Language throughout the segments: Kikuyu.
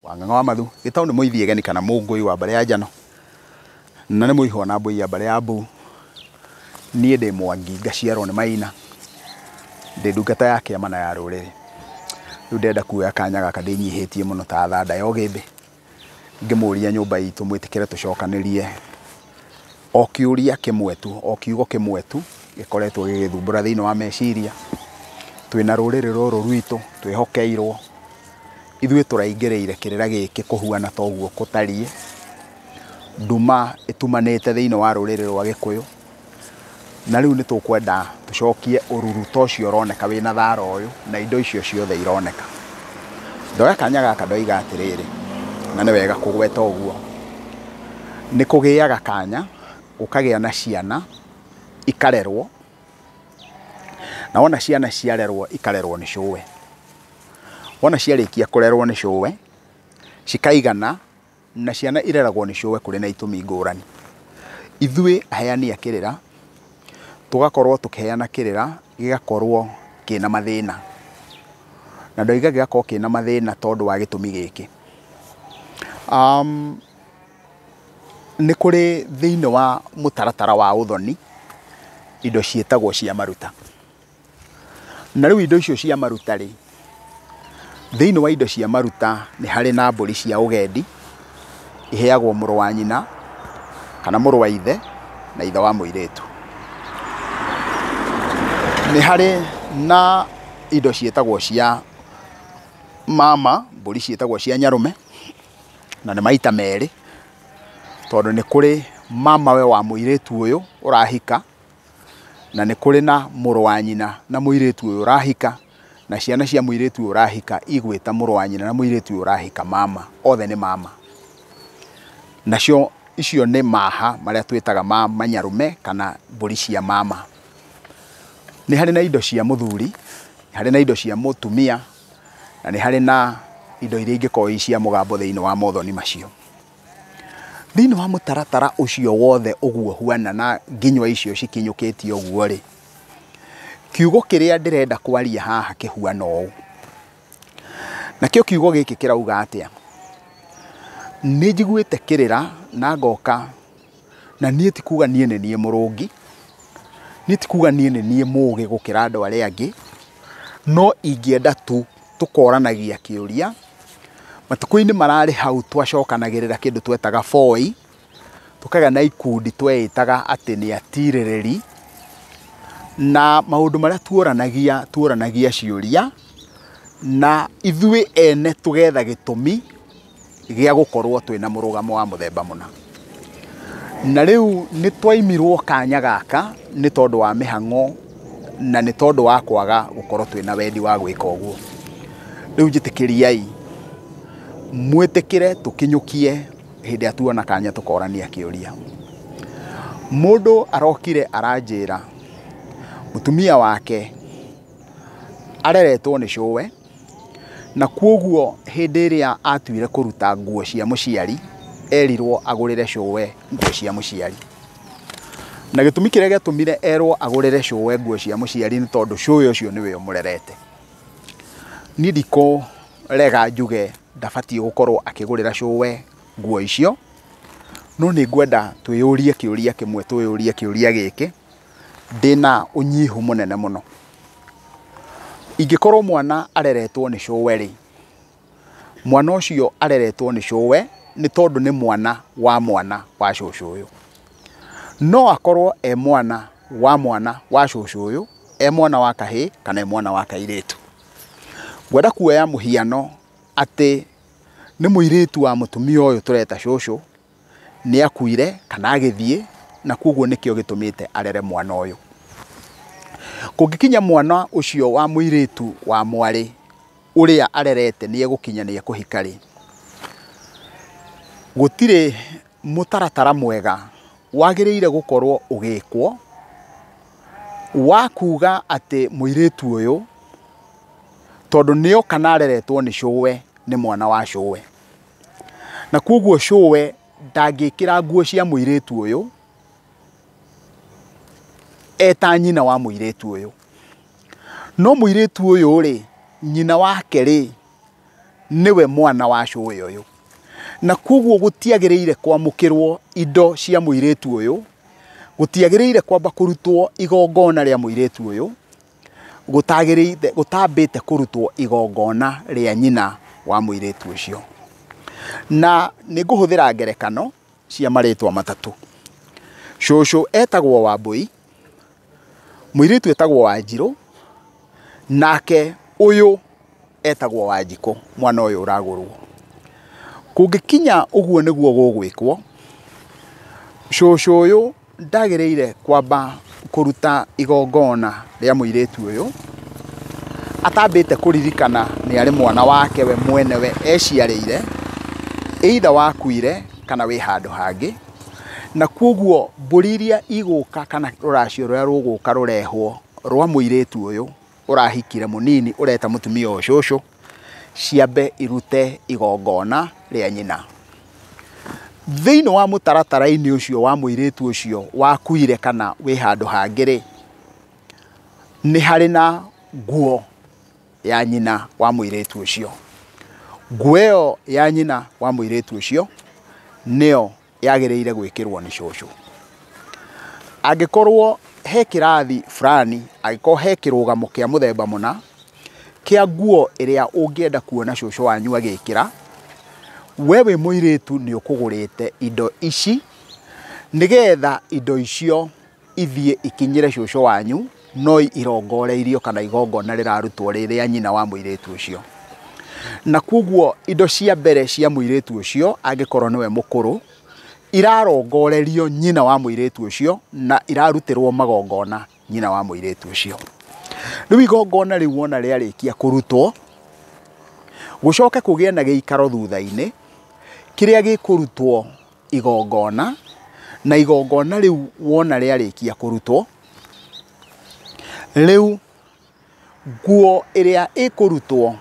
Wang'ang'a wa Mathu gĩtau nĩ mũithiegeni kana mũngũi wa mbarĩ ya Njano na nĩ mũihwa na mbũi ya mbarĩ ya Mbu. Niĩ ndĩ Mwangi ngaciarwo nĩ Maina, ndĩ ndungata ya kĩama na ya rũrĩrĩ. Rĩu ndĩrenda kuoya kanya gaka ndĩnyihĩtie mũno ta thanda ya ũgĩmbĩ, ngĩmũria nyũmba itũ mwĩtĩkĩre tũcokanĩrie o kĩũria kĩmwe tu, o kiugo kĩmwe tu gĩkoretwo gĩgĩthumbũra thĩinĩ wa meciria. Twĩna rũrĩrĩ rũrũ rwitũ twĩhokeirwo, ithuĩ tũraingĩrĩire kĩrĩra gĩkĩ kũhuana ta ũguo gũtariĩ. Nduma ĩtumanĩte thĩinĩ wa rũrĩrĩ rwa Gĩkũyũ, na rĩu nĩ tũkwenda tũcokie ũruru ta ũcio ũroneka wĩna thara ũyũ na indo icio ciothe ironeka. Ndoya kanya gaka ndoiga atĩrĩrĩ, na nĩ wega kũgweta ũguo, nĩ kũgĩaga kanya gũkagĩa na ciana ikarerwo, na wona ciana ciarerwo ikarerwo nĩ cũwe. Wona ciarĩkia kũrerwo nĩ cũwe cikaigana, na ciana ireragwo nĩ cũwe kũrĩ na itũmi ngũrani. Ithuĩ aheani a kĩrĩra tũgakorwo tũkĩheana kĩrĩra gĩgakorwo kĩna mathĩna, na ndoiga gĩgakorwo kĩna mathĩna tondũ wa gĩtũmi gĩkĩ. Nĩ kũrĩ thĩinĩ wa mũtaratara wa ũthoni indo ciĩtagwo cia maruta, na rĩu indo icio cia maruta rĩ, thĩinĩ wa indo cia maruta nĩ harĩ na mbũri cia ũgendi iheagwo mũrũ wa nyina kana mũrũ wa ithe na ithe wa mũirĩtu. Nĩ harĩ na indo ciĩtagwo cia mama, mbũri ciĩtagwo cia nyarũme, na nĩ maita merĩ, tondũ nĩ kũrĩ mamawe wa mũirĩtu ũyũ ũrahika, na nĩ kũrĩ na mũrũ wa nyina na mũirĩtu ũyũ ũrahika, na ciana cia mũirĩtu ũyũ ũrahika igwĩta mũrũ wa nyina na mũirĩtu ũyũ ũrahika mama, othe nĩ mama. Nacio icio nĩ maha marĩa twĩtaga ma manyarũme kana mbũri cia mama. Nĩ harĩ na indo cia mũthuri, nĩ harĩ na indo cia mũtumia, na nĩ harĩ na indo iria ingĩkorwo i cia mũgambo thĩinĩ wa mothoni macio. Thĩinĩ wa mũtaratara ũcio wothe ũguo huana na nginywa icio cikinyũkĩtie ũguo rĩ, kiugo kĩrĩa ndĩrenda kwaria haha kĩhuana ũũ. Nakĩo kiugo gĩkĩ kĩrauga atĩa? Nĩ njiguĩte kĩrĩra na ngoka, na niĩ ti kuga niĩ nĩ niĩ mũrũngi, niĩ ti kuga niĩ nĩ niĩ mũgĩ gũkĩra andũ arĩa angĩ, no ingĩenda tu tũkoranagia kĩũria. Matukũ-inĩ mararĩ hau twacokanagĩrĩra kĩndũ twetaga boi, tũkagĩa na ikundi tweĩtaga atĩ nĩ atirĩrĩri, na maũndũ marĩa tuoranagia, tuoranagia ciũria, na ithuĩ ene tũgetha gĩtũmi gĩa gũkorwo twĩna mũrũgamo wa mũthemba mũna. Na rĩu nĩ twaimirwo kanya gaka nĩ tondũ wa mĩhang'o na nĩ tondũ wa kwaga gũkorwo twĩna wendi wa gwĩka ũguo. Rĩu njĩtĩkĩriai mwĩtĩkĩre tũkinyũkie hĩndĩ ĩrĩa tuona kanya tũkorania kĩũria. Mũndũ arokire aranjĩra mũtumia wake areretwo nĩ cũwe, na kwoguo hĩndĩ ĩrĩa atuire kũruta nguo cia mũciari erirwo agũrĩre cũwe nguo cia mũciari. Na gĩtũmi kĩrĩa gĩatũmire erwo agũrĩre cũwe nguo cia mũciari nĩ tondũ cũwe ũcio nĩwe ũmũrerete. Niĩ ndikũrega njuge ndabatiĩ gũkorwo akĩgũrĩra cũwe nguo icio, no nĩ ngwenda twĩyũrie kĩũria kĩmwe, twĩyũrie kĩũria gĩkĩ ndĩna ũnyihu mũnene mũno. Ingĩkorwo mwana areretwo nĩ cũwe rĩ, mwana ũcio areretwo nĩ cũwe nĩ tondũ nĩ mwana wa mwana wa cũcũ ũyũ. No akorwo e mwana wa mwana wa cũcũ ũyũ, e mwana wa kahĩĩ kana e mwana wa kairĩtu. Ngwenda kuoya mũhiano atĩ nĩ mũirĩtu wa mũtumia ũyũ tũreta cũcũ, nĩ akuire kana agĩthiĩ, na kwoguo nĩkĩo gĩtũmĩte arere mwana ũyũ. Kũngĩkinya mwana ũcio wa mũirĩtu wa mwarĩ ũrĩa arerete nĩ egũkinya nĩ ekũhika rĩ, gũtirĩ mũtaratara mwega wagĩrĩire gũkorwo ũgĩkwo wa kuga atĩ mũirĩtu ũyũ tondũ nĩoka na areretwo nĩ cũwe nĩ mwana wa cũwe, na kwoguo cũwe ndangĩkĩra nguo cia mũirĩtu ũyũ eta nyina wa mũirĩtu ũyũ. No mũirĩtu ũyũ rĩ, nyina wake rĩ, nĩwe mwana wa cũwe ũyũ. Na koguo gũtiagĩrĩire kwamũkĩrwo indo cia mũirĩtu ũyũ, gũtiagĩrĩire kwamba kũrutwo igongona rĩa mũirĩtu ũyũ, gũtagĩrĩire gũtambĩte kũrutwo igongona rĩa nyina wa mũirĩtu ũcio. Na nĩ ngũhũthĩra ngerekano cia marĩtwa matatũ. Cũcũ etagwo Wambũi, mũirĩtu etagwo Wanjirũ, nake ũyũ etagwo Wanjikũ, mwana ũyũ ũragũrwo. Kũngĩkinya ũguo nĩguo gũgwĩkwo, cũcũ ũyũ ndagĩrĩire kwamba kũruta igongona rĩa mũirĩtu ũyũ atambĩte kũririkana nĩ arĩ mwana wake we mwenewe eciarĩire, either wakuire kana wĩ handũ hangĩ. Na koguo mbũri iria igũka kana rũracio rũrĩa rũgũka rũrehwo rwa mũirĩtu ũyũ ũrahikire mũnini ũreta mũtumia ũyũ cũcũ, ciambe irute igongona rĩa nyina. Thĩinĩ wa mũtaratara-inĩ ũcio wa mũirĩtu ũcio wakuire kana wĩ handũ hangĩ rĩ, nĩ harĩ na nguo ya nyina wa mũirĩtu ũcio. Nguo ĩyo ya nyina wa mũirĩtu ũcio nĩyo yagĩrĩire gwĩkĩrwo nĩ cũcũ. Angĩkorwo he kĩrathi fulani, angĩkorwo he kĩrũgamo kĩa mũthemba mũna kĩa nguo ĩrĩa ũngĩenda kuona cũcũ wanyu agĩkĩra, we wĩ mũirĩtu nĩ ũkũgũrĩte indo ici nĩgetha indo icio ithiĩ ikinyĩre cũcũ wanyu, no irongoreirio kana igongona rĩrarutwo rĩ rĩa nyina wa mũirĩtu ũcio. Na koguo indo cia mbere cia mũirĩtu ũcio angĩkorwo nĩwe mũkũrũ, irarongorerio nyina wa mũirĩtu ũcio na irarutĩrwo magongona nyina wa mũirĩtu ũcio. Rĩu igongona rĩu wona rĩarĩkia kũrutwo, gũcoke kũgĩe na gĩikaro thutha-inĩ kĩrĩa gĩkũrutwo igongona, na igongona rĩu wona rĩarĩkia kũrutwo, rĩu nguo ĩrĩa ĩkũrutwo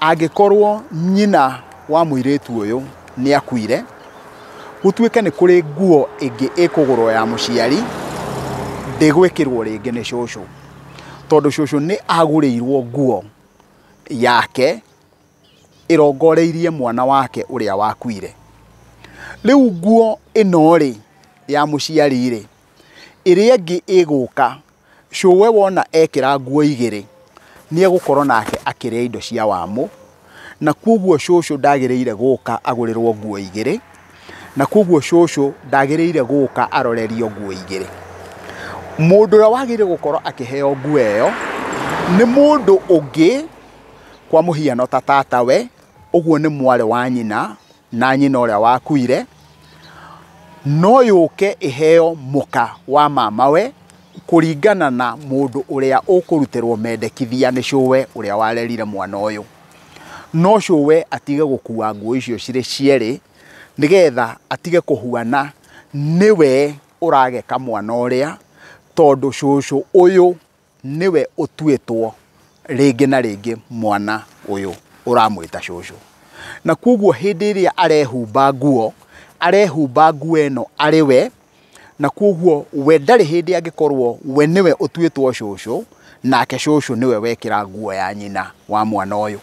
angĩkorwo nyina wa mũirĩtu ũyũ nĩ akuire, gũtuĩke nĩ kũrĩ nguo ĩngĩ ĩkũgũrwo ya mũciari, ndĩgwĩkĩrwo rĩngĩ nĩ cũcũ, tondũ cũcũ nĩ agũrĩirwo nguo yake ĩrongoreirie mwana wake ũrĩa wakuire. Rĩu nguo ĩno rĩ ya mũciari rĩ, ĩrĩa ĩngĩ ĩgũka, cũwe wona ekĩra nguo igĩrĩ nĩ egũkorwo nake akĩrĩa indo cia wamũ, na koguo cũcũ ndagĩrĩire gũka agũrĩrwo nguo igĩrĩ, na koguo cũcũ ndagĩrĩire gũka arorerio nguo igĩrĩ. Mũndũ ũrĩa wagĩrĩire gũkorwo akĩheo nguo ĩyo nĩ mũndũ ũngĩ, kwa mũhiano ta tatawe, ũguo nĩ mwarĩ wa nyina na nyina ũrĩa wakuire, no yũke ĩheo mũka wa mamawe kũringana na mũndũ ũrĩa ũkũrutĩrwo mendekithia nĩ cũwe ũrĩa warerire mwana ũyũ. No cũwe atige gũkua nguo icio cirĩ cierĩ nĩgetha atige kũhuana nĩwe ũrageka mwana ũrĩa, tondũ cũcũ ũyũ nĩwe ũtuĩtwo rĩngĩ na rĩngĩ mwana ũyũ ũramwĩta cũcũ. Na koguo hĩndĩ ĩrĩa arehumba nguo, arehumba nguo ĩno arĩ we, na koguo we ndarĩ hĩndĩ angĩkorwo we nĩwe ũtuĩtwo cũcũ, nake cũcũ nĩwe wekĩra nguo ya nyina wa mwana ũyũ.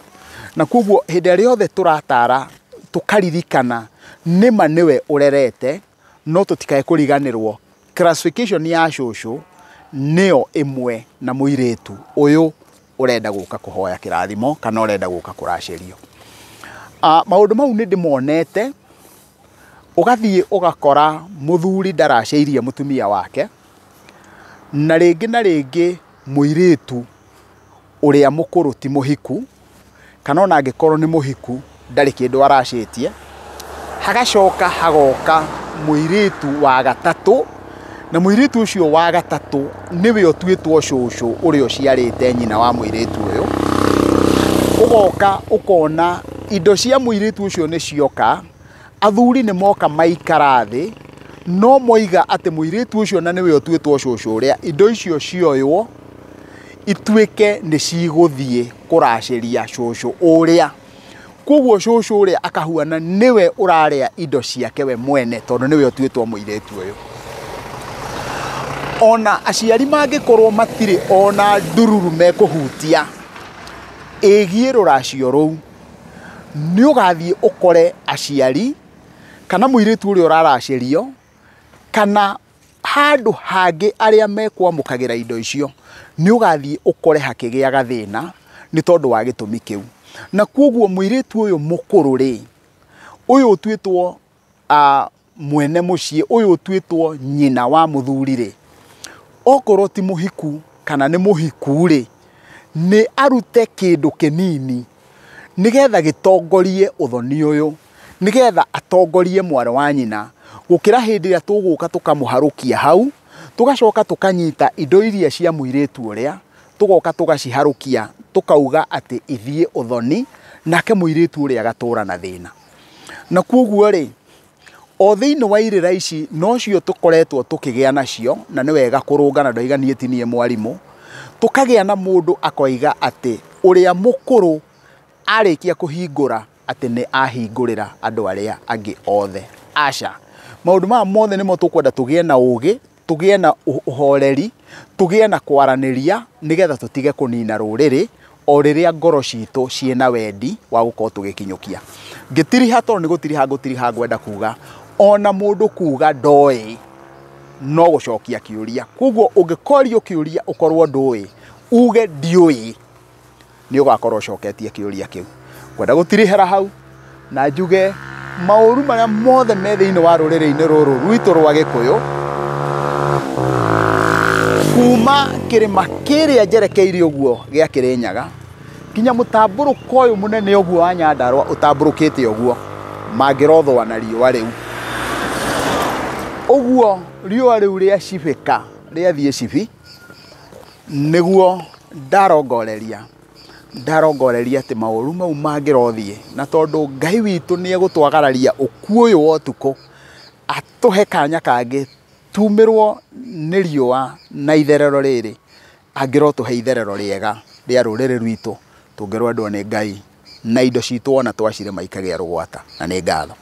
Na koguo hĩndĩ ĩrĩa yothe tũratara tũkaririkana nĩma nĩwe ũrerete, no tũtikae kũriganĩrwo classification ya cũcũ nĩyo ĩmwe na mũirĩtu ũyũ ũrenda gũka kũhoya kĩrathimo kana ũrenda gũka kũracĩrio. Maũndũ mau nĩ ndĩmonete, ũgathiĩ ũgakora mũthuri ndaracĩirie mũtumia wake, na rĩngĩ na rĩngĩ mũirĩtu ũrĩa mũkũrũ ti mũhiku, kana ona angĩkorwo nĩ mũhiku ndarĩ kĩndũ aracĩtie. Hagacoka hagoka mũirĩtu wa gatatũ, na mũirĩtu ũcio wa gatatũ nĩwe ũtuĩtwo cũcũ ũrĩa ũciarĩte nyina wa mũirĩtu ũyũ. Ũgoka ũkona indo cia mũirĩtu ũcio nĩ cioka, athuri nĩ moka maikara thĩ, no moiga atĩ mũirĩtu ũcio na nĩwe ũtuĩtwo cũcũ ũrĩa, indo icio cioywo ituĩke nĩ cigũthiĩ kũracĩria cũcũ ũrĩa. Koguo cũcũ ũrĩa akahuana nĩwe ũrarĩa indo ciake we mwene, tondũ nĩwe ũtuĩtwo mũirĩtu ũyũ. Ona aciari mangĩkorwo matirĩ ona ndururu mekũhutia ĩgiĩ rũracio rũu, Nĩ ũgathiĩ ũkore aciari kana mũirĩtu ũrĩa ũraracĩrio kana handũ hangĩ arĩa mekwamũkagĩra indo icio, nĩ ũgathiĩ ũkore hakĩgĩa gathĩna nĩ tondũ wa gĩtũmi kĩu. Na koguo mũirĩtu ũyũ mũkũrũ rĩ, ũyũ ũtuĩtwo mwene mũciĩ, ũyũ ũtuĩtwo nyina wa mũthuri rĩ, okorwo ti mũhiku kana nĩ mũhiku rĩ, nĩ arute kĩndũ kĩnini nĩgetha gĩtongorie ũthoni ũyũ, nĩgetha atongorie mwarĩ wa nyina, gũkĩra hĩndĩ ĩrĩa tũgũka tũkamũharũkia hau, tũgacoka tũkanyita indo iria cia mũirĩtu ũrĩa, tũgoka tũgaciharũkia, tũkauga atĩ ithiĩ ũthoni, nake mũirĩtu ũrĩa agatũra na thĩna. Na koguo rĩ, o thĩinĩ wa irĩra ici nocio tũkoretwo tũkĩgĩa nacio, na nĩ wega kũrũngana, ndoiga niĩ ti niĩ mwarimũ, tũkagĩa na mũndũ akoiga atĩ ũrĩa mũkũrũ arĩkia kũhingũra atĩ nĩ ahingũrĩra andũ arĩa angĩ othe. Aca, maũndũ maya mothe nĩmo tũkwenda tũgĩe na ũgĩ, tũgĩe na ũhoreri, tũgĩe na kwaranĩria, nĩgetha tũtige kũnina rũrĩrĩ o rĩrĩa ngoro citũ ciĩna wendi wa gũkorwo tũgĩkinyũkia. Ngĩtiriha tondũ nĩ gũtiriha ngũtiriha, ngwenda kuga ona mũndũ kuga ndoĩ no gũcokia kĩũria. Koguo ũngĩkorio kĩũria ũkorwo ndũĩ, uge ndiũĩ, nĩ ũgakorwo ũcoketie kĩũria kĩu. Ngwenda gũtirihĩra hau na njuge maũru marĩa mothe me thĩinĩ wa rũrĩrĩ-inĩ rũrũ rwitũ rwa Gĩkũyũ, kuma kĩrĩma kĩrĩa njerekeire ũguo gĩa Kĩrĩnyaga nginya mũtambũrũko ũyũ mũnene ũguo wa Nyandarũa ũtambũrũkĩte ũguo, mangĩrothũa na riũa rĩu. Ũguo riũa rĩu rĩa cibĩka rĩathiĩ cibi, nĩguo ndarongoreria atĩ maũru mau mangĩrothiĩ, na tondũ Ngai witũ nĩ egũtwagararia ũkuũ ũyũ wa ũtukũ, atũhe kanya kangĩ tumĩrwo nĩ riũa na itherero rĩrĩ, angĩrotũhe itherero rĩega rĩa rũrĩrĩ rwitũ, tũngĩrwendwo nĩ Ngai na indo citũ ona twacirĩma ikagĩa rũgwata. Na nĩ ngatho.